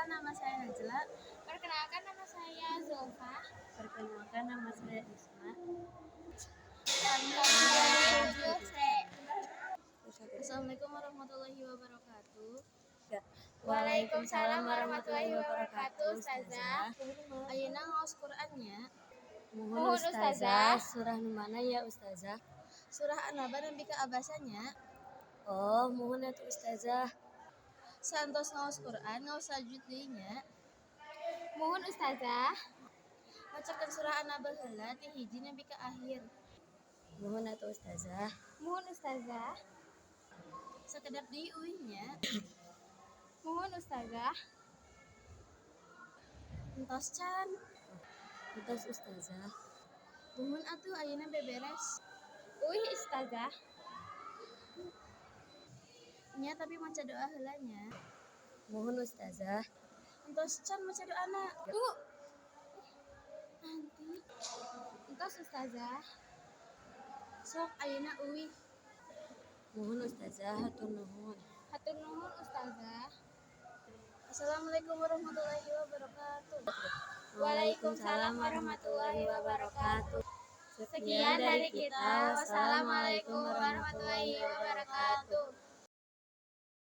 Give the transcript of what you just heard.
Perkenalkan, nama saya Najla. Perkenalkan, nama saya Zulfa. Perkenalkan, nama saya Isma. Kami dari 7C. Assalamualaikum warahmatullahi wabarakatuh. Waalaikumsalam warahmatullahi wabarakatuh, Ustazah. Ayeuna ngaos Quran nya. Muhun, Muhun, Ustazah, Ustazah. Surah nu mana ya, Ustazah? Surah An-Naba nepi ka Abasa nya. Oh, muhun atuh, Ustazah. Saentos ngaos Quran, ngaos tajwid deui nya. Muhun, Ustazah. Macakeun surah An-Naba heula ti hiji nepi ka akhir. Muhun atuh, Ustazah. Muhun, Ustazah. Sakedap deui uih nya. Muhun, Ustazah. Entos can? Entos, Ustazah. Muhun atuh, ayeuna beberes. Uih, Ustazah. Nya, tapi maca doa heula nya. Muhun, Ustazah. Entos can maca doana? Tunggu. Nanti. Entos, Ustazah. Sok, ayeuna uih. Muhun, Ustazah, hatur nuhun. Hatur nuhun, Ustazah. Assalamualaikum warahmatullahi wabarakatuh. Waalaikumsalam warahmatullahi wabarakatuh. Sekian dari kita. Wassalamualaikum warahmatullahi wabarakatuh.